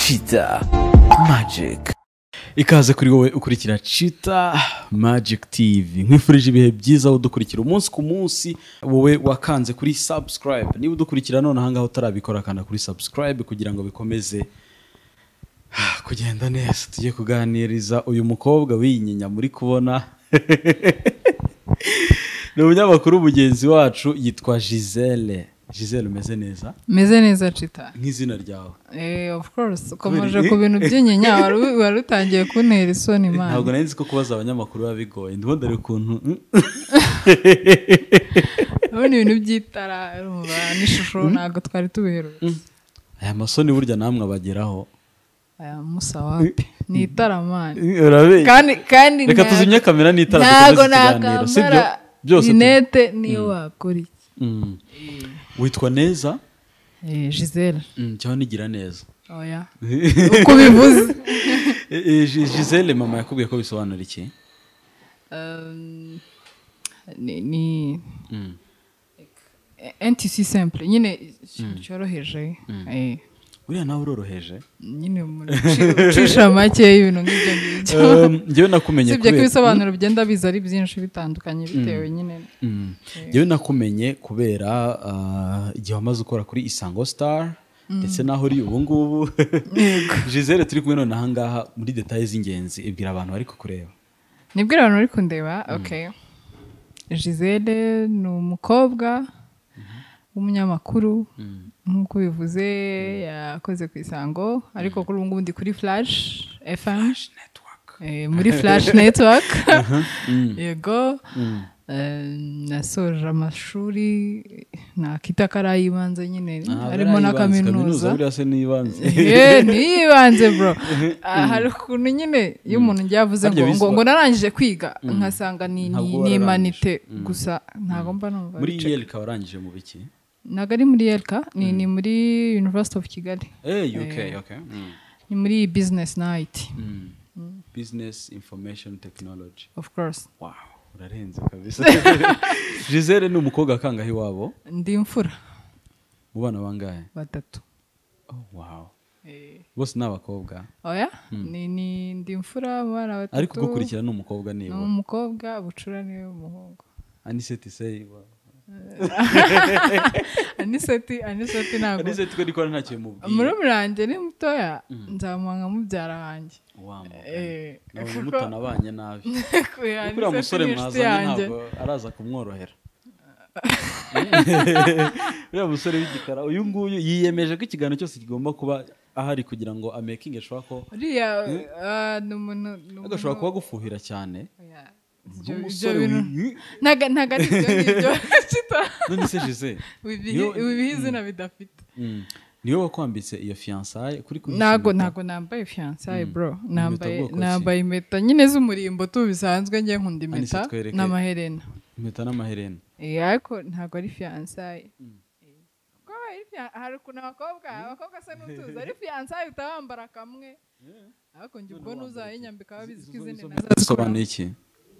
Cheetah Magic. Ikaze kuri wowe ukurikira Cheetah Magic TV. Nkwifurije ibihe byiza udukurikira umunsi ku munsi, wowe wakanze kuri subscribe. Niba udukurikira none ahangaha utarabikora, kanda kuri subscribe kugira ngo bikomeze kugenda neza. Tugiye kuganiriza uyu mukobwa w'inyinya muri kubona, ni umunyamakuru mugenzi wacu, yitwa Gisele. Gisele, umeze neza? Meze neza, Chita. Nk'izina ryawe. Of course, ukomeje ku bintu by'inyinya, wari utangiye kuntera isoni, man. Ntabwo nari nzi ko kubaza abanyamakuru biba bigoye. Ndimo ndare ukuntu Urabona ibintu by'itara, urumva, n'ishusho, ntabwo twari tubiherutse. Aya masoni burya namwe abageraho. Aya musa wapi, ni itara, man. Urabeshya. Kandi Reka tuzimye kamera n'itara, ntabwo dukomeze ikiganiro, sibyo? Nakambara Byose rinete niyo wakora iki. Witwa neza? Gisele. Cyangwa nigira neza? Oya, uko ubivuze. Gisele, mama yakubwiye ko bisobanura iki? Ni un tissu simple nyine, ikintu cyoroheje. Uriya nawe uroroheje. Nyine umuntu ucisha make, ibintu nk'ibyo ngibyo. Njyewe nakumenye Usibye ko kubera ibisobanuro bigenda biza ari byinshi bitandukanye bitewe nyine. Njyewe nakumenye kubera igihe wamaze ukora kuri Isango Star, ndetse n'aho uri ubu ngubu. Gisele turi kumwe none ahangaha, muri détails z'ingenzi, ibwira abantu bari kukureba. Nibwira abantu bari kundeba. Okay, Gisele ni umukobwa w'umunyamakuru nk'uko bivuze, yakoze ku Isango, ariko kuri ubu ngubu ndi kuri Flash FM. Network. Muri Flash Network, yego. Nasoje amashuri nakita ko ari ay'ibanze nyine, harimo na kaminuza. Buriya se n'ibanze? Niyibanze, bro. Hari ukuntu nyine iyo umuntu ngiye avuze Harya ngo ngo narangije kwiga, nkasanga ni Ntabwo ni wararangije. Humanité gusa, ntabwo mba numva Muri biceka. ULK warangije mu biki? Ntabwo ari muri ULK, ni muri University of Kigali. UK, okay. Ni muri business na IT. Business information technology. Of course. Wow, urarenze kabisa. Gisele ni umukobwa kangahe iwabo? Ndi imfura. Mu bana bangahe? Batatu. Oh, wow, bose ni abakobwa? Oya, ni ndi imfura mu bana batatu. Ariko ugukurikira ni umukobwa? Ni Nibura umukobwa, bucura niwe umuhungu. Aniseti se? Aniseti ntabwo Aniseti ko ndikora ntacyo mubwiye. Murumuna wanjye ni mutoya, nzamuha nka mubyara wanjye. Wa mugani. Nabonye mutanabanye nabi. Kuya, Kuko uriya Aniseti musore ni inshuti mwazanye yanjye. ntabwo araza kumworohera, uriya musore w'igikara. Uyu nguyu yiyemeje ko ikiganiro cyose kigomba kuba ahari kugira ngo amakinge sure ko Uriya ni umuntu ni agashobora kuba agufuhira cyane. Oya, ibyo Nk'umusore bintu ntabwo ari ibyo ngibyo, Chita. None se Gisele, Wibiha izina bidafite. Niwe wakwambitse iyo fiançailles kuri Ntabwo impeta? Ntabwo nambaye fiançailles, bro. Nambaye bwoko ki? Nambaye impeta nyine z'umurimbo tu, bisanzwe. Njye nkunda impeta Anise, twereke. n'amaherena. Impeta n'amaherena. Ariko ntabwo ari fiançailles. Kuko hari ukuntu abakobwa se n'utuzi ari fiançailles uhita wambara kamwe, ariko njye ubwo n'uzayinyambika aba abizi ko izindi nazazikora. Bisobanuye iki?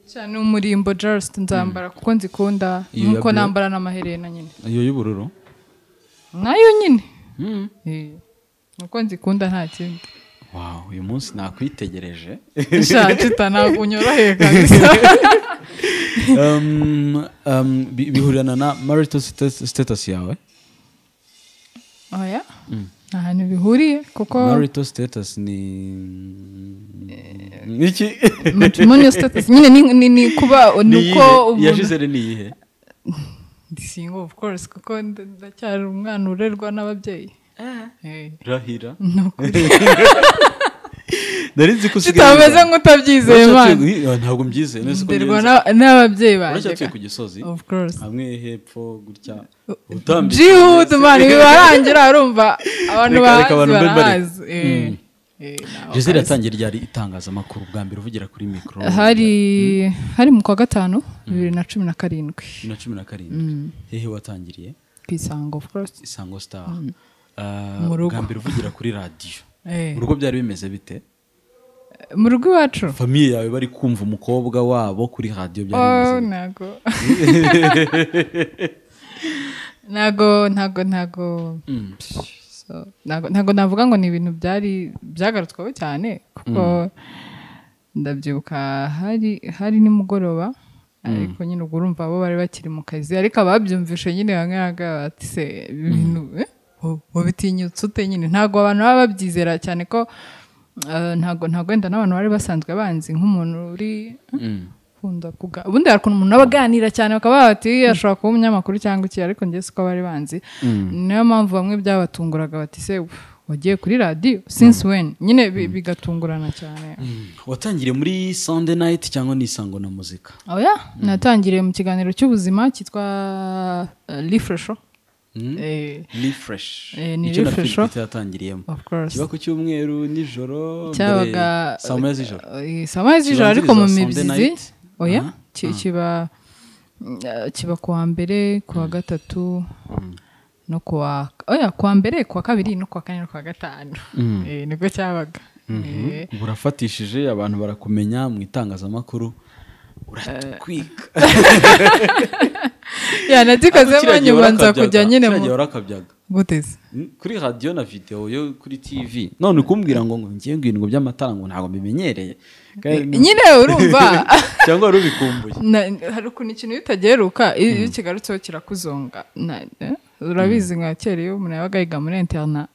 Cyane umurimbo, just nzambara kuko nzikunda. Iyo ya Nkuko bleu? nambara n'amaherena nyine. Iyo y'ubururu? Nayo nyine. Nuko nzikunda, nta kindi. Wow, uyu munsi nakwitegereje. Sha Chita, ntabwo unyoroheye kabisa. Bihurirana na marital status yawe? Oya, nta hantu bihuriye kuko Marital status ni iki? Matrimonial status nyine ni kuba ni Ni uko iyihe? Iya umuntu Gisele ni iyihe? Ndi single, of course, kuko ndacyari umwana urerwa n'ababyeyi. Rahira. Ni ukuri. Nari nzi ko usigaye Tutameze nk'utabyizeye, man. Ntabwo mbyizeye nese ko Nderwa ngenzi. n'ababyeyi banjye. Uracyatuye ku Gisozi? Of course. Hamwe hepfo gutya utambitse. Jihudu, man, bibarangira, urumva abantu Reka bahazi abantu mbe barahazi. Naho Gisele kabisa. yatangiye ryari itangazamakuru bwa mbere, uvugira kuri mikoro? Hari mu kwa gatanu 2017. 2017. Hehe watangiriye? Ku Isango, of course. Isango Star. Mu rugo. Bwa mbere uvugira kuri radiyo mu rugo byari bimeze bite? Mu rugo iwacu? Famille yawe bari kumva umukobwa wabo kuri radiyo, byari Oh, bimeze bite? Ntago. So, ntago navuga ngo ni ibintu byari byagarutsweho cyane, kuko ndabyibuka hari nimugoroba, ariko nyine ubwo urumva bo bari bakiri mu kazi, ariko ababyumvishe nyine bamwe bati se ibintu wabitinyutse ute nyine. Ntago abantu baba babyizera cyane ko ntago wenda n'abantu bari basanzwe banzi nk'umuntu uri ukunda ubundi hari ukuntu umuntu aba aganira cyane bakaba bati ashobora kuba umunyamakuru cyangwa iki, ariko njye siko bari banzi. Niyo mpamvu bamwe byabatunguraga bati se wagiye kuri radiyo since when nyine bigatungurana cyane. Watangiriye muri Sunday night cyangwa ni Isango na Muzika? Oya, natangiriye mu kiganiro cy'ubuzima cyitwa Refresh. Refresh. Ni Refresh yatangiriyemo. Kiba ku cyumweru nijoro cyabaga saa moya z'ijoro. Saa moya z'ijoro ariko mu mibyizi. Oya, kiba kuwa mbere, kuwa gatatu no kuwa kuwa mbere, kuwa kabiri no kuwa kane no kuwa gatanu. Nibwo cyabaga. Burafatishije abantu barakumenya mu itangazamakuru, uratwika. Ya natikozemo nyuma nza kujya nyine mu warakabyaga. Guteze. Kuri radio na video yo kuri TV. None ukumbwira ngo ngiye ngwingo by'amatara ngo ntago mbimenyereye. Nyine urumva cyangwa rubikumbuye. Hari ukuntu ikintu utageruka iyo kigarutseho kirakuzonga. Urabizi nka kera iyo umuntu yabaga yiga muri internat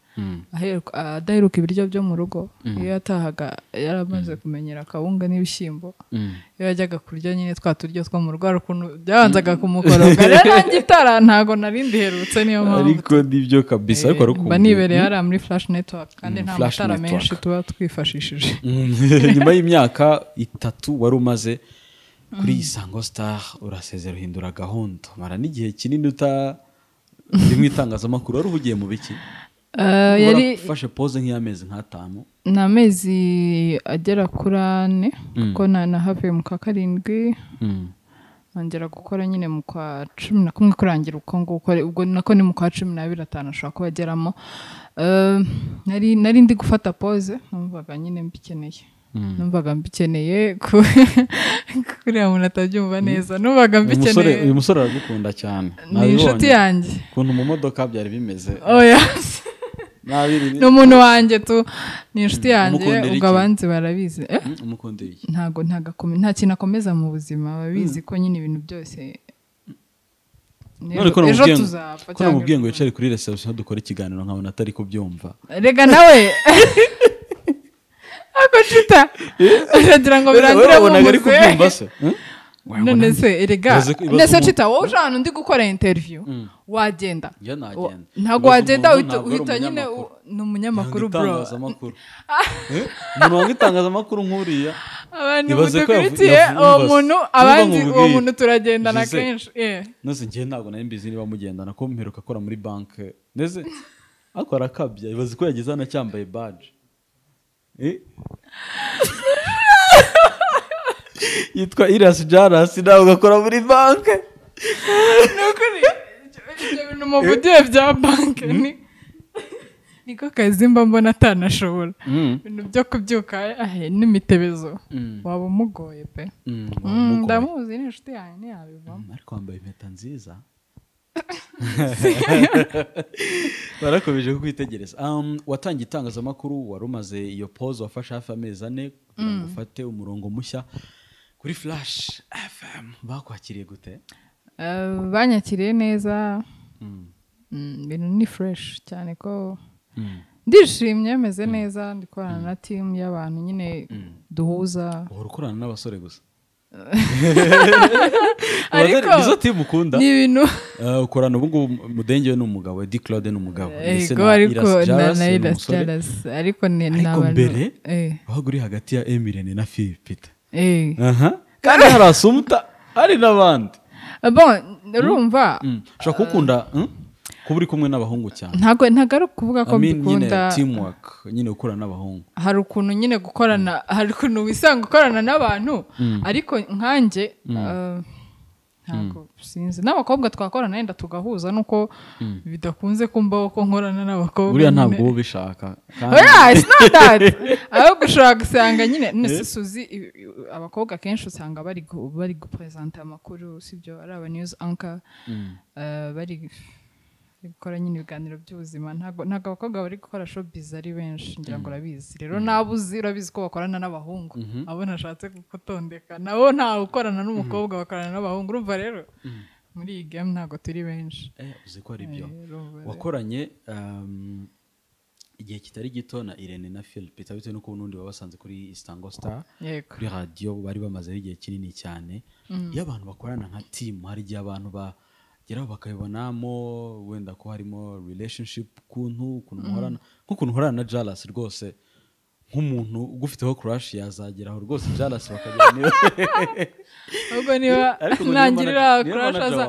adaheruka ibiryo byo mu rugo, iyo yatahaga yaramaze kumenyera akawunga n'ibishyimbo, iyo yajyaga kurya nyine twa turyo two mu rugo hari ukuntu byabanzaga kumukoroga. Rero nanjye itara ntago nari ndiherutse, niyo mpamvu. Ariko nibyo kabisa, ariko rukumbuye. Mba nibereye hariya muri Flash Network kandi nta matara menshi tuba twifashishije. Nyuma y'imyaka 3 wari umaze kuri Isango Star, urasezera uhindura gahunda, mara n'igihe kinini uta ndi mu itangazamakuru, wari uhugiye mu biki? Yari ufashe pause nk'iyamezi nka 5. Ni amezi agera kuri 4, kuko nahavuye mu kwa 7, nongera gukora nyine mu kwa 11 kurangira uko nguko, ubwo nako ni mu kwa 12 5 ashobora kuba ageramo. Nari ndi gufata pause, numvaga nyine mbikeneye. Numvaga mbikeneye kuriya muntu atabyumva neza, numvaga mbikeneye. Uyu musore aragukunda cyane. Ni inshuti yanjye. Ukuntu mu modoka byari bimeze. Oya. Ni umuntu wanjye tu, ni inshuti yanjye, ubwo abanzi barabizi. Umukundira iki? Ntago nta kintu akomeza mu buzima, babizi ko nyine ibintu byose. Ejo tuzapfa. Ko namubwiye ngo yicare kuri reception dukora ikiganiro nkabona atari kubyumva. Rega nawe. Ako chita. Uragira ngo birangire mu ari kubyumva se. None se erega nese chita wowe uje ahantu ndi gukora interview wagenda. Ntago wagenda uhita nyine ni umunyamakuru bro. Umuntu wanga itangazamakuru nkuriya. Abantu mudukurikiye uwo muntu abandi uwo muntu turagendana kenshi. Nose ngiye ntago nari mbizi niba mugendana ko mperuka akora muri bank. Nese akora akabya ibaze ko yageze hano cyambaye badge. Yitwa Iras Jaras ntabwo akora muri bank. Nukuri ibyo bintu muvugiye bya bank ni niko kazi mba mbona atanashobora. Ibintu byo kubyuka n'imitebezo waba umugoye pe. Ndamuzi ni inshuti yanjye ntiyabivamo. Ariko wambaye impeta nziza. Barakomeje kukwitegereza. Watangiye itangazamakuru, wari umaze iyo pause wafashe hafi amezi 4 kugira ngo ufate umurongo mushya kuri Flash FM. Bakwakiriye gute? Banyakiriye neza. Ibintu ni fresh cyane ko ndishimye, meze neza, ndikorana na team y'abantu nyine duhuza. Uhora ukorana n'abasore gusa? Ariko nizo team ukunda? Ni ibintu ukorana ubu ngubu Mudenge we ni umugabo, Eddie Claude ni umugabo, ndetse na Iras Jaras, ariko ni n'abantu mbere wabaga uri hagati ya Emirene na Philip. Kandi hari Asumta, hari n'abandi. Bon, urumva ushobora gukunda kuba uri kumwe n'abahungu cyane. Ntago ari ukuvuga ko mbikunda. Teamwork nyine gukorana n'abahungu. Hari ukuntu nyine gukorana, hari ukuntu wisanga ukorana n'abantu, ariko nkanjye ntago sinzi n'abakobwa twakorana yenda tugahuza nuko bidakunze kumbaho ko nkorana n'abakobwa. Buriya ntabwo ubishaka. Oya, it's not that. Ahubwo ushobora gusanga nyine nese suzi abakobwa kenshi usanga bari gupresenta amakuru, sibyo, ari aba news anchor, bari Gukora nyine ibiganiro by'ubuzima. Ntabwo abakobwa bari gukora showbiz ari benshi, ngira ngo urabizi. Rero nabo uzi urabizi ko bakorana n'abahungu. Abo nashatse gutondeka nabo ntawe ukorana n'umukobwa, bakorana n'abahungu. Urumva rero muri iyi game ntabwo turi benshi. Uzi ko ari byo. Wakoranye igihe kitari gito na Irene na Philip, bitewe n'uko n'undi babasanze kuri Istango Star, kuri radio bari bamazeho igihe kinini cyane. Iyo abantu bakorana nka team, hari igihe abantu bageraho bakabibonamo wenda ko harimo relationship kuntu muhorana, nk'ukuntu uhorana na Jalas rwose, nk'umuntu ugufiteho crush yazageraho rwose Jalas bakagira niba ubwo niba nangirira crush aza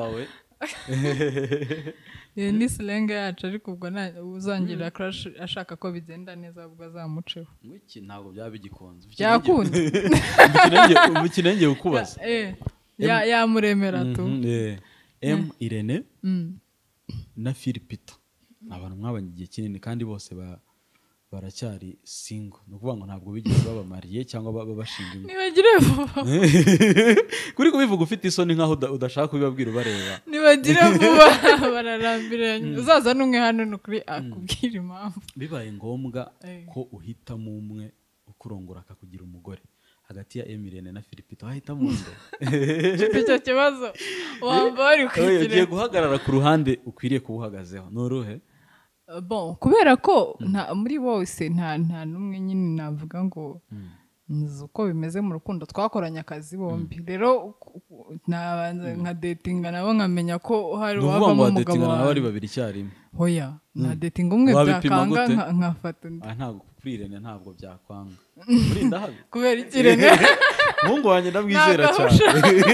ni slang yacu, ariko ubwo uzangira crush ashaka ko bigenda neza ubwo azamuceho. Ngiki ntabwo byaba bigikunze. Byakunda. Ubukinenge ukubaza. Yamuremera tu. M Irene na Philipita abantu mwabanye igihe kinini kandi bose baracyari single, no kuvuga ngo ntabwo bigeze babamariye cyangwa babashinga ingo. Nibagire vuba. Kuri kubivuga ufite isoni nkaho udashaka kubibabwira ubareba. Nibagire vuba bararambiranye. Uzaza numwe hano nukuri akubwira impamvu. Bibaye ngombwa ko uhitamo umwe ukurongora akakugira umugore hagati ya Emirene na Philipita, wahitamo nde? Icyo kibazo wamba wari kwikire. Ugiye guhagarara ku ruhande ukwiriye kubuhagazeho n'uruhe? Bon, kubera ko muri bose nta numwe nyine navuga ngo nzi uko bimeze mu rukundo, twakoranye akazi bombi. Rero nabanza nka datinga nabo nkamenya ko hari wavamo umugabo wawe. Nabo ari babiri icyarimwe. Hoya, na dating umwe byakanga nkafata undi. Ntabwo kuri Irene ntabwo byakwanga. Kuri ndahabi. Kubera iki Irene? Mungu wanjye ndamwizera cyane.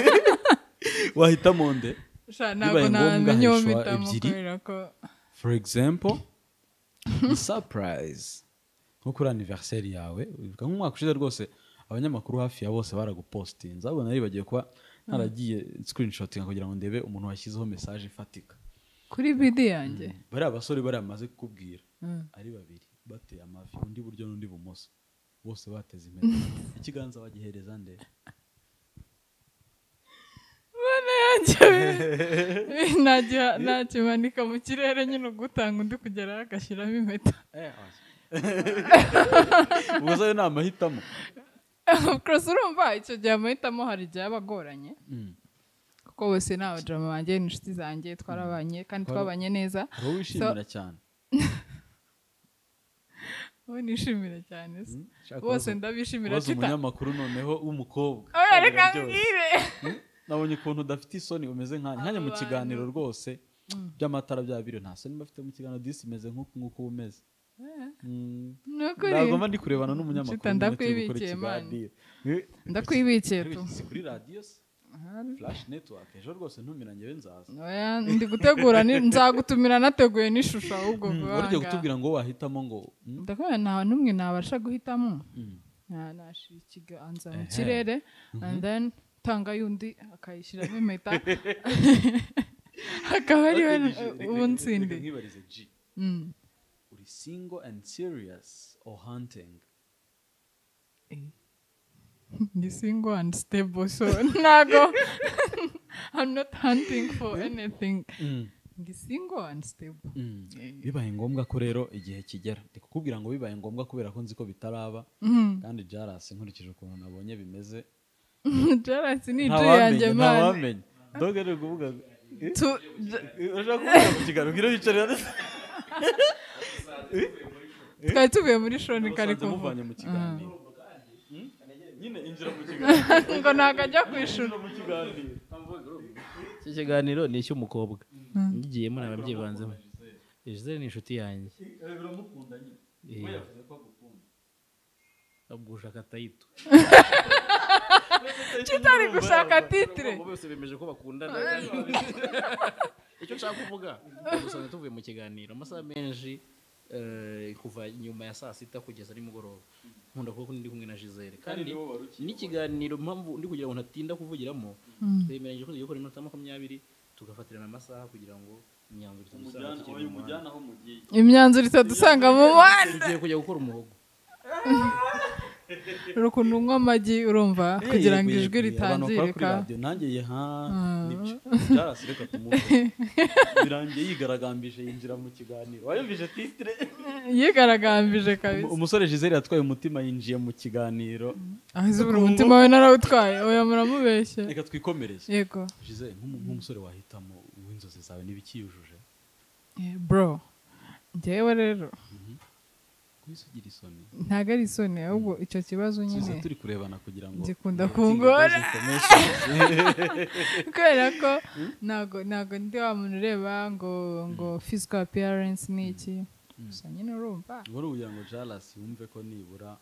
Wahitamo nde? Ntabwo namenye uwo mpitamo kubera ko for example, ni surprise nko kuri anniversaire yawe, ubivuga nk'umwaka ushize rwose abanyamakuru hafi ya bose baragupostinze, abo nari bagiye kuba naragiye screenshoting kugira ngo ndebe umuntu washyizeho message ifatika kuri video yanjye. Bari abasore bari amaze kukubwira ari babiri bateye amavi, undi buryo n'undi bumoso, bose bateze impeta. Ikiganza bagihereza nde? Bana yanjye nakimanika mu kirere nyine ugutanga undi kugera agashyiramo impeta. Ubwo ayo ni amahitamo. Of course urumva icyo gihe amahitamo hari igihe aba agoranye, kuko bose ni abadrama banjye, ni inshuti zanjye, twarabanye kandi twabanye neza. Hari uwo wishimira cyane? Uwo nishimira cyane se bose ndabishimira. Waza umunyamakuru noneho w'umukobwa. Oya reka mbwire. Nabonye ukuntu udafite isoni umeze nkanjye mu kiganiro rwose by'amatara bya biro, nta soni bafite mu kiganiro, disi imeze nk'uko umeze. Ntabwo mba ndi kurebana n'umunyamakuru. Ndakwibikiye man. Ndakwibikiye tu. Si kuri radio se? Flash Network ejo rwose ntumiranye be nzaza. Oya ndi gutegura nzagutumira nateguye n'ishusho ahubwo vuba. Wari ugiye kutubwira ngo wahitamo ngo ndakubona nta numwe nabasha guhitamo. Nashira ikiganza mu kirere and then tanga yundi akayishyiramo impeta akaba ari we ubunsinde. Nkibarize G. Uri single and serious or hunting? Ndi single and stable, so ntago I'm not hunting for anything. Ndi single and stable. Bibaye ngombwa ko rero igihe kigera ndi kukubwira ngo bibaye ngombwa kubera ko nzi ko bitaraba, kandi Jalas nkurikije ukuntu nabonye bimeze. Jalas ni ije yanjye man. Doge ari kuvuga urashaka kuvuga mu kiganiro ngira yicarira. Twari tuvuye muri show ni kare kuvuga mu kiganiro. Nyine injira mu kiganiro ngo ntago ajya kwishura. Iki kiganiro ni icy'umukobwa ngigiyemo nababyibanzemo. Gisele ni inshuti yanjye. Biramukunda nyine. We yavuze ko agukunda. Agushaka tayito. Kitari gushaka titre. Bose bemeje ko bakundana. Icyo nshaka kuvuga gusa tuvuye mu kiganiro amasaha menshi kuva nyuma ya saa sita kugeza nimugoroba nkunda kuko ndi kumwe na Gisele kandi n'ikiganiro mpamvu ndi kugira ngo ntatinda kuvugiramo twemeranyije ko tugiye gukora iminota 20 tugafatirana amasaha kugira ngo imyanzuro itadusanga imyanzuro itadusanga mu muhanda. Tugiye kujya gukora umuhogo. Ukuntu unywa amagi urumva kugira ngo ijwi ritangirika. Nanjye nibyo Jalas, reka tumuve. Birangiye yigaragambije yinjira mu kiganiro. Wayumvise titre? Yigaragambije kabisa. Umusore Gisele yatwaye umutima yinjiye mu kiganiro. Ahize ubura umutima we narawutwaye. Oya muramubeshye. Reka twikomereze. Yego. Gisele, nk'umusore wahitamo w'inzozi zawe n'ibikiyujuje. Bro, njyewe rero kugira isoni ntago ari isoni, ahubwo icyo kibazo nyine turi kurebana kugira ngo gikunda kungora kubera ko ntago ndi wa muntu ureba ngo physical appearance ni iki gusa nyine urumva ngo kugira ngo Jalas yumve ko nibura.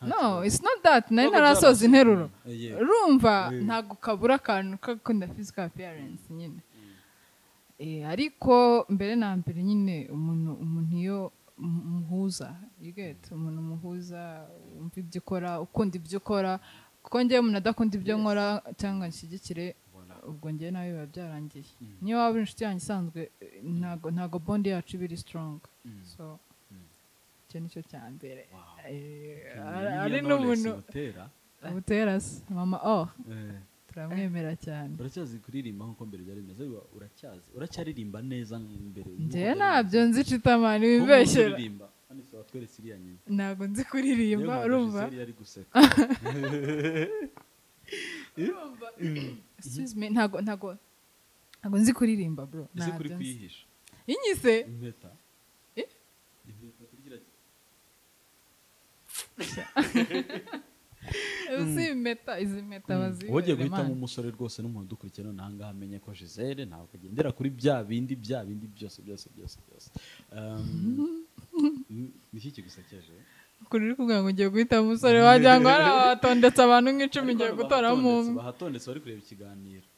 No, it's not that. Nari narasoza interuro urumva ntago kabura akantu kakunda physical appearance nyine. Ariko mbere na mbere nyine umuntu iyo muhuza, you get, umuntu muhuza umva ibyo ukora, ukunda ibyo ukora, kuko njyewe umuntu adakunda ibyo nkora cyangwa nshyigikire, ubwo njyewe nawe biba byarangiye. Niyo waba uri inshuti yanjye isanzwe, ntago bond yacu iba iri strong. So icyo nicyo cya mbere. Ari n'umuntu Butera se mama, oh turamwemera cyane. Uracyazi kuririmba nkuko mbere byari bimeze? Uracyazi, uracyaririmba neza mbere? Njye ntabyo nzi Chitamani, wibeshyera. Ntabwo nzi kuririmba, urumva. Excuse me, ntago nzi kuririmba bro. Ese kuri kuyihisha inyise impeta? Impeta kugira izi mpeta bazi. Wogiye guhitamo umusore rwose n'umuntu dukurikira none ahangaha amenye ko Gisele ntabwo agendera kuri bya bindi byose. Niki kigusekeje? Kuri uri kuvuga ngo ngiye guhitamo umusore wagira ngo haratondetse abantu nk'icumi ngiye gutoramo umwe. Bahatondetse bari kureba ikiganiro.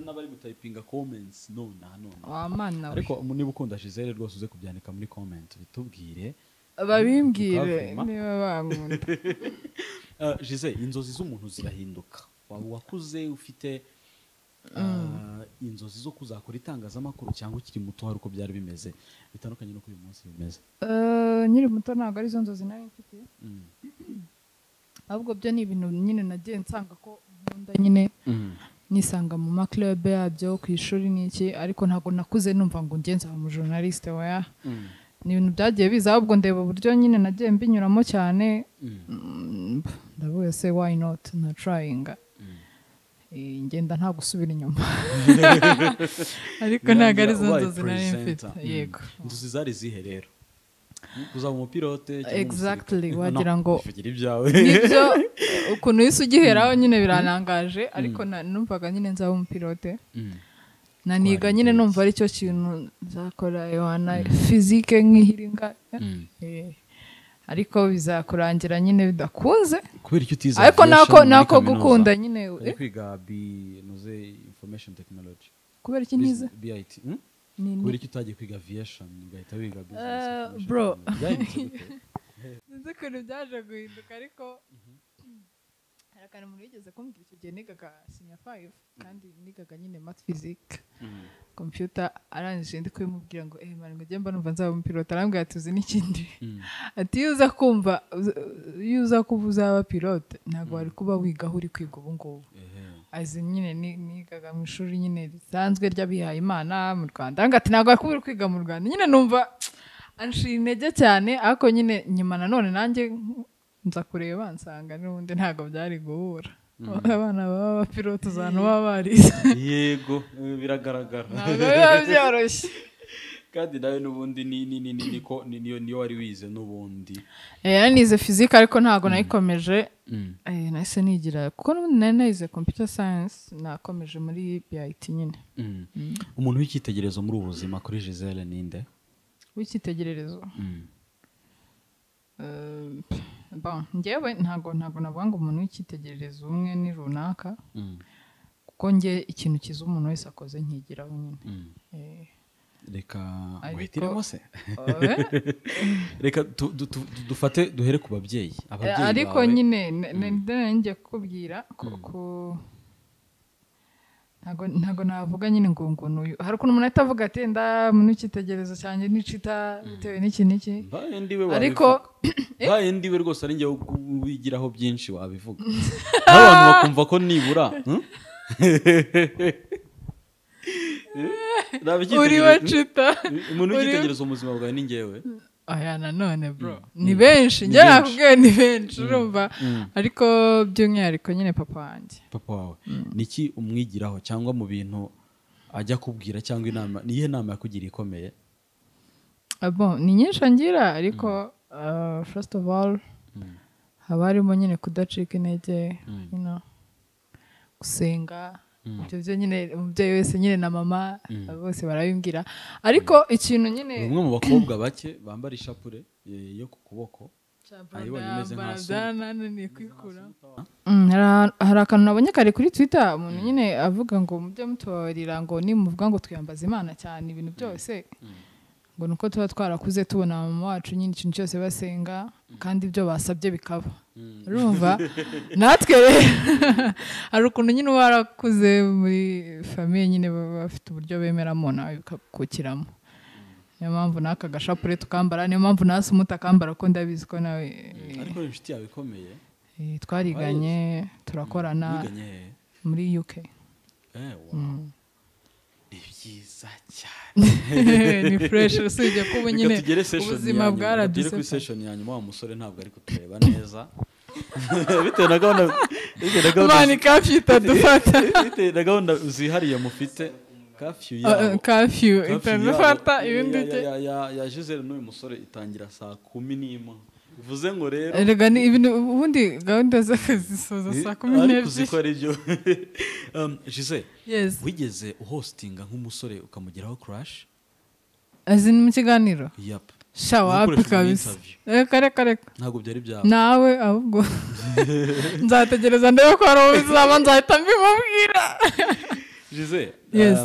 N'abari gutayipinga comments none. Ariko niba ukunda Gisele rwose uze kubyandika muri comment bitubwire. Babimbwire niba bankunda. Gisele, inzozi z'umuntu zirahinduka. Waba wakuze ufite inzozi zo kuzakora itangazamakuru cyangwa ukiri muto hari uko byari bimeze bitandukanye n'uko uyu munsi bimeze? Nkiri muto ntabwo ari zo nzozi nari mfite. Ahubwo byo ni ibintu nyine nagiye nsanga ko nkunda nyine, nisanga mu ma club yabyo ku ishuri n'iki, ariko ntabwo nakuze numva ngo ngenze nzaba umu journaliste oya. Ni ibintu byagiye biza, ahubwo ndeba uburyo nyine nagiye mbinyuramo cyane, ndavuga se why not na trying, ngenda nta gusubira inyuma. Ariko ntabwo ari zo nzozi nari mfite. Yego. Inzozi zari zihe rero? Kuzaba umupilote cyangwa exactly, wagira ngo nibyo ukuntu isi ugiheraho nyine biranangaje, ariko numvaga nyine nzaba umupilote. Naniga nyine numva ari cyo kintu nzakora, yohana physique nk'ihiringa, ariko bizakurangira nyine bidakunze kubera icyo utize. Ariko nako gukunda nyine kwiga noze information technology. Kubera iki ntize BIT? Kubera icyo utagiye kwiga aviation ugahita wiga business? Bro, sinzi ukuntu byaje guhinduka, ariko hari akantu umuntu yigeze kumbwira icyo gihe nigaga senior 5 kandi nigaga nyine math physique computer, arangije ndi kubimubwira ngo man ngo njye mba numva nzaba umupilote, arambwira ati uzi n'ikindi, ati iyo uza kumva iyo uza kuba uzaba pilote ntabwo wari kuba wiga aho uri kwiga ubu ngubu. Azi nyine nigaga mu ishuri nyine risanzwe ry'abihaye Imana mu Rwanda, arambwira ati ntabwo wari kuba uri kwiga mu Rwanda nyine. Numva anshira intege cyane, ariko nyine nyuma nanone nanjye nza kureba nsanga n'ubundi ntabwo byari guhura. Abana baba abapilote uzana baba barize. Yego, biragaragara ntabwo biba byoroshye. Kandi nawe n'ubundi niko niyo wari wize n'ubundi. Nize physique ariko ntabwo nayikomeje. Nahise nigira kuko n'ubundi nari nayize computer science, nakomeje muri BIT nyine. Umuntu w'icyitegererezo muri ubu buzima kuri Gisele ninde? W'icyitegererezo? Bon, njyewe ntago navuga ngo umuntu w'icyitegererezo umwe ni runaka, kuko njye ikintu kiza umuntu wese akoze nkigiraho nyine. Reka wihitiremo se. Reka dufate duhere ku babyeyi. Ariko nyine ngiye kukubwira ko Ntago navuga nyine ngo n'uyu. Hari ukuntu umuntu ahita avuga ati nda muntu icyitegererezo cyanjye ni Chita bitewe n'iki n'iki. Mbaye ndiwe Ariko wabivuga. Mbaye ndiwe rwose ari njye wigiraho byinshi wabivuga. N'abantu bakumva ko nibura. Uri wa Chita. Umuntu w'icyitegererezo mu buzima bwawe ni njyewe. Aya nanone bro. Ni benshi, njye nakubwiye ni benshi urumva. Ariko by'umwihariko nyine papa wanjye. Papa wawe. Niki umwigiraho cyangwa mu bintu ajya kubwira cyangwa inama, niyihe nama yakugiriye ikomeye? Bon, ni nyinshi angira ariko first of all haba harimo nyine kudacika intege, you know, gusenga. Ibyo byo nyine umubyeyi wese nyine na mama bose barabimbwira. Ariko ikintu nyine umwe mu bakobwa bake bambara ishapure yo ku kuboko ayibonye imeze nka so. Hari akantu nabonye kare kuri Twitter umuntu nyine avuga ngo mujye mutubabarira ngo nimuvuga ngo twiyambaza Imana cyane ibintu byose ngo nuko tuba twarakuze tubona mama wacu nyine ikintu cyose basenga kandi ibyo basabye bikaba. Urumva natwe hari ukuntu nyine warakuze muri famille nyine bafite uburyo bemeramo nawe bikakukiramo. Niyo mpamvu n'aka gashapure tukambara, niyo mpamvu nasi umutakambara ko ndabizi ko nawe. Ariko inshuti yawe ikomeye. Twariganye turakorana muri UK. Wow. Ni byiza cyane. Ni fresh usibye ko ubu nyine ubuzima bwaraduse. Kuri session ya nyuma wa musore ntabwo ari kutureba neza. Bitewe na gahunda mani curfew itadufata. Bitewe na gahunda zihariye mufite curfew yabo. Curfew itadufata ibindi ya Gisele n'uyu musore itangira saa 11. Bivuze ngo rero erega ni ibintu ubundi gahunda z'akazi soza saa 12. Ariko uziko ari byo. Gisele, yes. Wigeze uhostinga nk'umusore ukamugeraho crush? Azi mu kiganiro? Yep. Shawa kabisa. Kare. Ntabwo byari byaba. Nawe ahubwo nzategereza ndebe ko ari uzaba nzahita mbimubwira. Gisele, yes.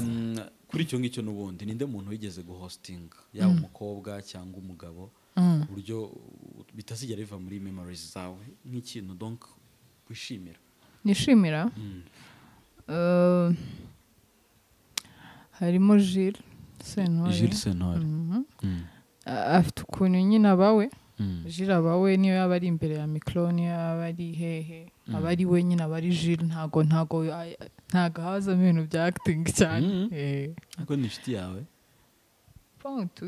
Kuri icyo ngicyo n'ubundi ninde muntu wigeze guhostinga yaba umukobwa cyangwa umugabo uburyo bitazigera biva muri memories zawe nk'ikintu donc wishimira? Nishimira? Harimo Jules Sentore. Jules Sentore. Afite ukuntu nyine abawe. Jules abawe niyo yaba ari imbere ya micro niyo yaba ari hehe aba ari we nyine aba ari Jules ntago hazamo ibintu bya acting cyane. Ariko ni inshuti yawe?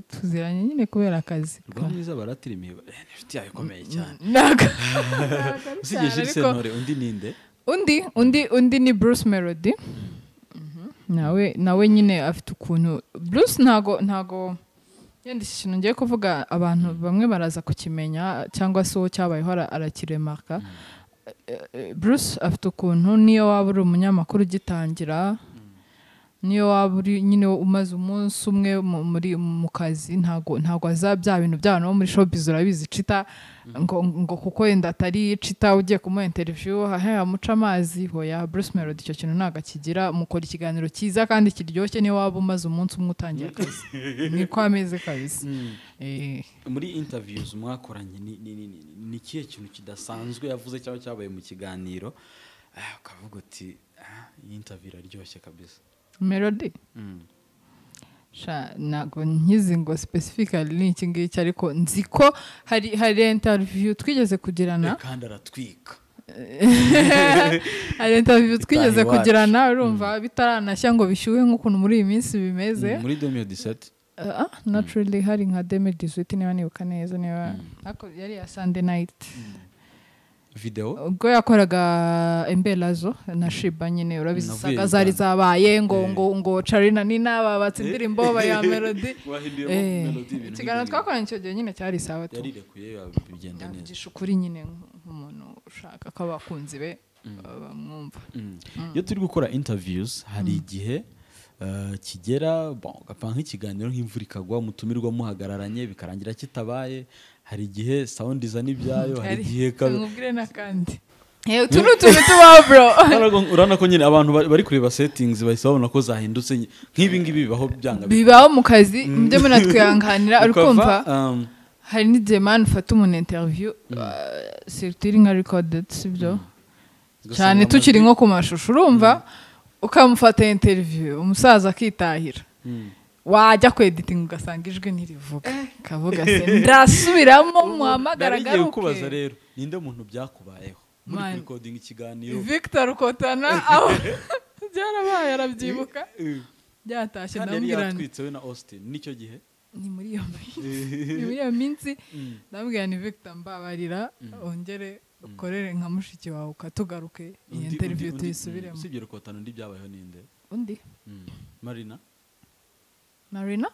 Tuziranye nyine kubera akazi. Rwamwiza baratira imihigo. Ni inshuti yawe ikomeye cyane. Ntago. Usibye Jules Sentore undi ninde? Undi ni Bruce Melody. Nawe nyine afite ukuntu Bruce ntago yenda iki kintu ngiye kuvuga abantu bamwe baraza kukimenya cyangwa se uwo cyabayeho arakiremarka. Bruce afite ukuntu niyo waba uri umunyamakuru ugitangira niyo waba uri nyine umaze umunsi umwe muri mu kazi ntago aza bya bintu by'abantu bo muri showbiz urabizi Chita ngo kuko yenda atari Chita ugiye kumuha interview amuca amazi. Hoya Bruce Melody icyo kintu ntago akigira, mukora ikiganiro cyiza kandi kiryoshye niyo waba umaze umunsi umwe utangiye akazi. Niko ameze kabisa. Muri interviews mwakoranye ni kihe kintu kidasanzwe yavuze cyangwa cyabaye mu kiganiro ukavuga uti iyi interview iraryoshye kabisa? Melody sha ntago nkizi ngo specifically ni iki ngiki ariko nzi ko hari interview twigeze kugirana kandi aratwika. Hari interview twigeze kugirana urumva bitaranashya ngo bishyuhe nk'ukuntu muri iyi minsi bimeze muri 2017 naturally hari nka 2018 niba nibuka neza niba ariko yari ya Sunday night video ubwo yakoraga Embelazo na Shiba nyine urabisaga zari zabaye ngo Charina Nina babatse indirimbo baya Melody ikiganiro twakoranye icyo gihe nyine cyari sawa tu yarirekuye bigenda neza gishukuri nyine nk'umuntu ushaka ko abakunzi be bamwumva. Iyo turi gukora interviews hari igihe kigera bon gapfa nk'ikiganiro nk'imvura ikagwa mutumirwa muhagararanye bikarangira kitabaye. Hari igihe sound iza n'ibyayo, hari igihe nkubwire nakandi utu ni utuntu tubaho bro. Urabona ko nyine abantu bari kureba settings bahise babona ko zahindutse nk'ibi ngibi bibaho byanga bibaho mu kazi mujye munatwihanganira. Urikumva hari n'igihe man ufata umuntu interview surtout nka recorded sibyo cyane tukiri nko ku mashusho urumva Ukamufata interview umusaza akitahira, wajya kweditinga ugasanga ijwi ntirivuga, kavuga se ndasubiramo muhamagara Nari ngiye kukubaza agaruke. rero, ninde muntu byakubayeho muri Man. kurikodinga ikiganiro? Victor Rukotana, aho byarabaye arabyibuka, byatashye Kandi yari ndamubwira nti yatwitse we na Austin nicyo gihe. Ni muri iyo minsi, ni muri iyo minsi. Ndamubwira ni Victor, mbabarira wongere ukorere nka mushiki wawe ukatugaruke iyi interview tuyisubiremo. Usibye Rukotana, undi byabayeho ninde? Undi? Marina. Marina.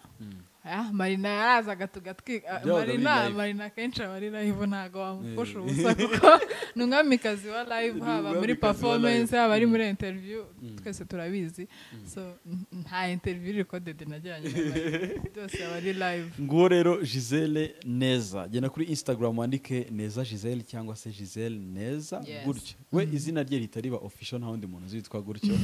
Ah, Marina yarazaga tugatwika. Byabaga biri Marina live. Marina akenshi aba ari live, ntabwo wamupfusha ubusa kuko ni umwamikazi wa live, Ni haba muri umwamikazi wa performance, live. haba ari muri interview, twese turabizi. So nta interview recorded najyanye na Marina, byose aba ari live. Nguwo rero Gisele Neza. Genda kuri Instagram wandike Neza Gisele cyangwa se Gisele Neza. Yes. Gutyo we izina rye rihita riba official, nta wundi muntu uzitwa gutyo.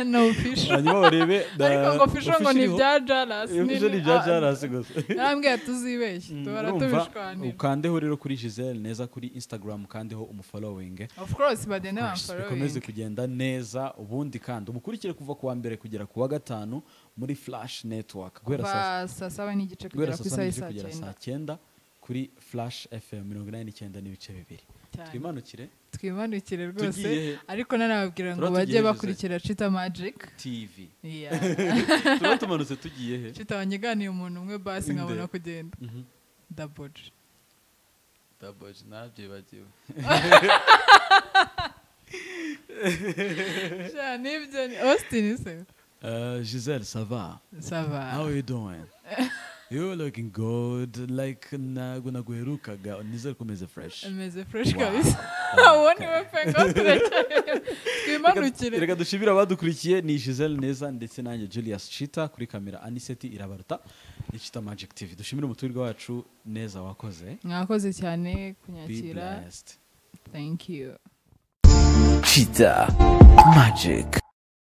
No official. Hanyuma barebe Ariko ngo official ngo ni iriho. ibya Jalas. Official ni ibya Jalas gusa. Yarambwiye tuzibeshye tubara Urumva, tubishwanira. ukandeho rero kuri Gisele Neza kuri Instagram, ukandeho umufollowing. Of course, bagende Bikomeze bamfollowing. kugenda neza. Ubundi kandi umukurikire kuva ku wa mbere kugera ku wa gatanu muri Flash Network guhera saa Kuva saa 7:30 guhera kugera ku saa saba isaha n'igice saa kugera cyenda. saa 9 kuri Flash FM 89.2. Cyane. Twimanukire. Twimanukire rwose. Tugiye he? Ariko nanababwira ngo Turaba bajye tugiye he, bakurikira Chita Magic TV. Yeah. Tuba tumanutse tugiye he? Chita wanyiganiye umuntu umwe basi Inde. nkabona kugenda. Daboje. Daboje narabyibagiwe. Sha, nibyo ni Austin se. Giselle, ça va? Ça va. How are you doing? You looking good, like ntabwo naguherukaga, nizere ko umeze fresh. Ameze fresh Wow. kabisa. Uwo ni we pe, ngo turekere twimanukire. Reka dushimire abadukurikiye. Ni Giselle Neza ndetse nanjye Julius Chita, kuri kamera Aniseti Irabaruta. Ni Chita Magic TV. Dushimire umuturirwa wacu Neza, wakoze. Mwakoze cyane Be kunyakira. blessed. Thank you. Cheetah Magic.